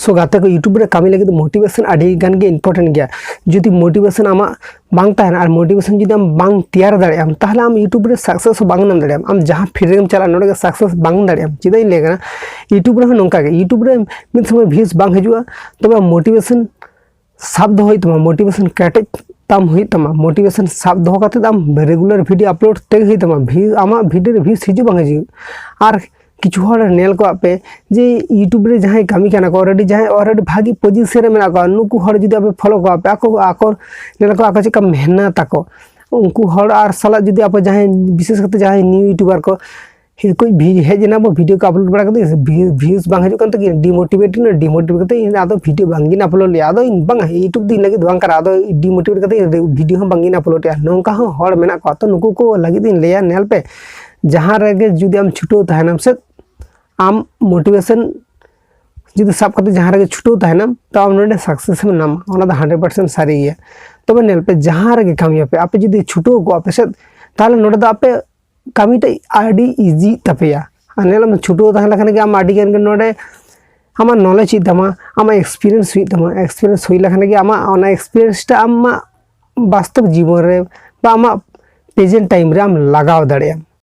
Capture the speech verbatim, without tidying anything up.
So ᱜᱟᱛᱮ ᱠᱚ, YouTube ᱨᱮ ᱠᱟᱹᱢᱤ ᱞᱟᱹᱜᱤᱫ ᱫᱚ ᱢᱳᱴᱤᱵᱷᱮᱥᱚᱱ ᱟᱹᱰᱤ ᱜᱟᱱ ᱜᱮ ᱤᱢᱯᱚᱨᱴᱮᱱᱴ ᱜᱮᱭᱟ᱾ ᱡᱩᱫᱤ ᱢᱳᱴᱤᱵᱷᱮᱥᱚᱱ ᱟᱢᱟᱜ ᱵᱟᱝ ᱛᱟᱦᱮᱱᱟ ᱟᱨ ᱢᱳᱴᱤᱵᱷᱮᱥᱚᱱ ᱡᱩᱫᱤ ᱟᱢ ᱵᱟᱝ ᱛᱮᱭᱟᱨ ᱫᱟᱲᱮᱭᱟᱜ ᱟᱢ, ᱛᱟᱦᱚᱞᱮ ᱟᱢ YouTube ᱨᱮ ᱥᱟᱠᱥᱮᱥ ᱦᱚᱸ ᱵᱟᱝ ᱧᱟᱢ ᱫᱟᱲᱮᱭᱟᱜᱼᱟ᱾ ᱟᱢ ᱡᱟᱦᱟᱸ ᱯᱷᱤᱞᱰ ᱨᱮᱜᱮᱢ ᱪᱟᱞᱟᱜᱼᱟ, ᱱᱚᱰᱮ ᱜᱮ ᱥᱟᱠᱥᱮᱥ ᱵᱟᱝ ᱫᱟᱲᱮᱭᱟᱜ ᱟᱢ᱾ ᱪᱮᱫᱟᱜ ᱤᱧ ᱞᱟᱹᱭ ᱠᱟᱱᱟ, YouTube ᱨᱮᱦᱚᱸ ᱱᱚᱝᱠᱟ ᱜᱮ, YouTube ᱨᱮ ᱢᱤᱫ ᱥᱚᱢᱚᱭ ᱵᱷᱤᱭᱩᱥ ᱵᱟᱝ ᱦᱤᱡᱩᱜᱼᱟ, ᱛᱚᱵᱮ ᱢᱳᱴᱤᱵᱷᱮᱥᱚᱱ ᱥᱟᱵ ᱫᱚᱦᱚ ᱦᱩᱭᱩᱜ ᱛᱟᱢᱟ, ᱢᱳᱴᱤᱵᱷᱮᱥᱚᱱ ᱠᱮᱴᱮᱡ ᱛᱟᱢ ᱦᱩᱭᱩᱜ ᱛᱟᱢᱟ᱾ ᱢᱳᱴᱤᱵᱷᱮᱥᱚᱱ ᱥᱟᱵ ᱫᱚᱦᱚ ᱠᱟᱛᱮᱫ ᱟᱢ ᱨᱮᱜᱩᱞᱟᱨ ᱵᱷᱤᱰᱤᱭᱳ ᱟᱯᱞᱳᱰ ᱛᱮᱜᱮ ᱦᱩᱭᱩᱜ ᱛᱟᱢᱟ᱾ ᱵᱷᱤᱭᱩ, ᱟᱢᱟᱜ ᱵᱷᱤᱰᱤᱭᱳ ᱨᱮ ᱵᱷᱤᱭᱩᱥ ᱦᱤᱡᱩᱜ ᱵᱟᱝ ᱦᱤᱡᱩᱜ᱾ ᱟᱨ ᱠᱤᱪᱷᱩ ᱦᱚᱲ ᱧᱮᱞ ᱠᱚᱣᱟ ᱯᱮ ᱡᱮ YouTube ᱨᱮ ᱡᱟᱦᱟᱸᱭ ᱠᱟᱹᱢᱤ ᱠᱟᱱᱟ ᱠᱚ, ᱚᱞᱨᱮᱰᱤ ᱡᱟᱦᱟᱸᱭ ᱚᱞᱨᱮᱰᱤ ᱵᱷᱟᱜᱤ ᱯᱚᱡᱤᱥᱚᱱ ᱨᱮ ᱢᱮᱱᱟᱜ ᱠᱚᱣᱟ, ᱱᱩᱠᱩ ᱦᱚᱲ ᱡᱩᱫᱤ ᱟᱯᱮ ᱯᱷᱚᱞᱳ ᱠᱚᱣᱟ ᱯᱮ, ᱟᱠᱚ, ᱟᱠᱚ ᱧᱮᱞ ᱠᱚᱣᱟ ᱟᱠᱚ ᱪᱮᱫᱠᱟ ᱢᱮᱦᱱᱚᱛ ᱟᱠᱚ, ᱩᱱᱠᱩ ᱦᱚᱲ ᱟᱨ ᱥᱟᱞᱟᱜ ᱡᱩᱫᱤ ᱟᱯᱮ ᱡᱟᱦᱟᱸᱭ, ᱵᱤᱥᱮᱥ ᱠᱟᱛᱮ ᱡᱟᱦᱟᱸᱭ ᱱᱤᱭᱩ ᱤᱭᱩᱴᱩᱵᱟᱨ ᱠᱚ, ᱦᱮᱸ, ᱠᱚ ᱵᱷᱤ-, ᱦᱮᱡ ᱮᱱᱟ ᱵᱚ, ᱵᱷᱤᱰᱤᱭᱳ ᱠᱚ ᱟᱯᱞᱳᱰ ᱵᱟᱲᱟ ᱠᱟᱛᱮ ᱵᱷᱤ-, ᱵᱷᱤᱭᱩᱥ ᱵᱟᱝ ᱦᱤᱡᱩᱜ ᱠᱟᱱ ᱛᱟᱹᱠᱤᱱ, ᱰᱤᱢᱳᱴᱤᱵᱷᱮᱴ ᱮᱱᱟ, ᱰᱤᱢᱳᱴᱤᱵᱷᱮᱴ ᱠᱟᱛᱮ ᱤᱧ ᱟᱫᱚ ᱵᱷᱤᱰᱤᱭᱳ ᱵᱟᱝ ᱜᱤᱧ ᱟᱯᱞᱳᱰ ᱞᱮᱜᱼᱟ᱾ ᱟᱫᱚ ᱤᱧ ᱵᱟᱝᱟ, YouTube ᱫᱚ ᱤᱧ ᱞᱟᱹᱜᱤᱫ ᱫᱚ ᱵᱟᱝ ᱠᱟᱱᱟ, ᱟᱫᱚ ᱰᱤᱢᱳᱴᱤᱵᱷᱮᱴ ᱠᱟᱛᱮ ᱤᱧ ᱵᱷᱤᱰᱤᱭᱳ ᱦᱚᱸ ᱵᱟᱝ ᱜᱤᱧ ᱟᱯᱞᱳᱰ ᱮᱜᱼᱟ᱾ ᱱᱚᱝᱠᱟ ᱦᱚᱸ ᱦᱚᱲ ᱢᱮᱱᱟᱜ ᱠᱚᱣᱟ᱾ ᱛᱚ ᱱᱩᱠᱩ ᱠᱚ ᱞᱟᱹᱜᱤᱫ ᱤᱧ ᱞᱟᱹᱭᱟ, ᱧᱮᱞ ᱯᱮ, ᱡᱟᱦᱟᱸ ᱨᱮᱜᱮ ᱡᱩᱫᱤ ᱟᱢ ᱪᱷᱩᱴᱟᱹᱣ ᱛᱟᱦᱮᱱᱟᱢ ᱥᱮ, ᱟᱢ ᱢᱳᱴᱤᱵᱷᱮᱥᱚᱱ ᱡᱩᱫᱤ ᱥᱟᱵ ᱠᱟᱛᱮ ᱡᱟᱦᱟᱸ ᱨᱮᱜᱮ ᱪᱷᱩᱴᱟᱹᱣ ᱛᱟᱦᱮᱱᱟᱢ, ᱛᱚ ᱟᱢ ᱱᱚᱰᱮ ᱥᱟᱠᱥᱮᱥ ᱮᱢ ᱧᱟᱢᱟ, ᱚᱱᱟ ᱫᱚ ᱦᱟᱱᱰᱨᱮᱰ ᱯᱟᱨᱥᱮᱱᱴ ᱥᱟᱹᱨᱤ ᱜᱮᱭᱟ᱾ ᱛᱚᱵᱮ ᱧᱮᱞ ᱯᱮ, ᱡᱟᱦᱟᱸ ᱨᱮᱜᱮ ᱠᱟᱹᱢᱤᱭᱟᱯᱮ, ᱟᱯᱮ ᱡᱩᱫᱤ ᱪᱷᱩᱴᱟᱹᱣ ᱠᱚᱜᱼᱟ ᱯᱮ ᱥᱮ, ᱛᱟᱦᱚᱞᱮ ᱱᱚᱰᱮ ᱫᱚ ᱟᱯᱮ ᱠᱟᱹᱢᱤᱴᱟᱜ ᱟᱹᱰᱤ ᱤᱡᱤᱜ ᱛᱟᱯᱮᱭᱟ᱾ ᱟᱨ ᱧᱮᱞ ᱢᱮ, ᱪᱷᱩᱴᱟᱹᱣ ᱛᱟᱦᱮᱸ ᱞᱮᱠᱷᱟᱱ ᱜᱮ ᱟᱢ ᱟᱹᱰᱤ ᱜᱟᱱ ᱜᱮ ᱱᱚᱰᱮ ᱟᱢᱟᱜ ᱱᱚᱞᱮᱡᱽ ᱦᱩᱭᱩᱜ ᱛᱟᱢᱟ, ᱟᱢᱟᱜ ᱮᱠᱥᱯᱤᱨᱤᱭᱮᱱᱥ ᱦᱩᱭᱩᱜ ᱛᱟᱢᱟ᱾ ᱮᱠᱥᱯᱤᱨᱤᱭᱮᱱᱥ ᱦᱩᱭ ᱞᱮᱠᱷᱟᱱ ᱜᱮ ᱟᱢᱟᱜ ᱚᱱᱟ ᱮᱠᱥᱯᱤᱨᱤᱭᱮᱱᱥ ᱴᱟᱜ ᱟᱢᱟᱜ ᱵᱟᱥᱛᱚᱵ ᱡᱤᱵᱚᱱ ᱨᱮ ᱵᱟ ᱟᱢᱟᱜ ᱯᱨᱮᱡᱮᱱᱴ ᱴᱟᱭᱤᱢ ᱨᱮ ᱟᱢ ᱞᱟᱜᱟᱣ ᱫᱟᱲᱮᱭᱟᱜᱼᱟᱢ᱾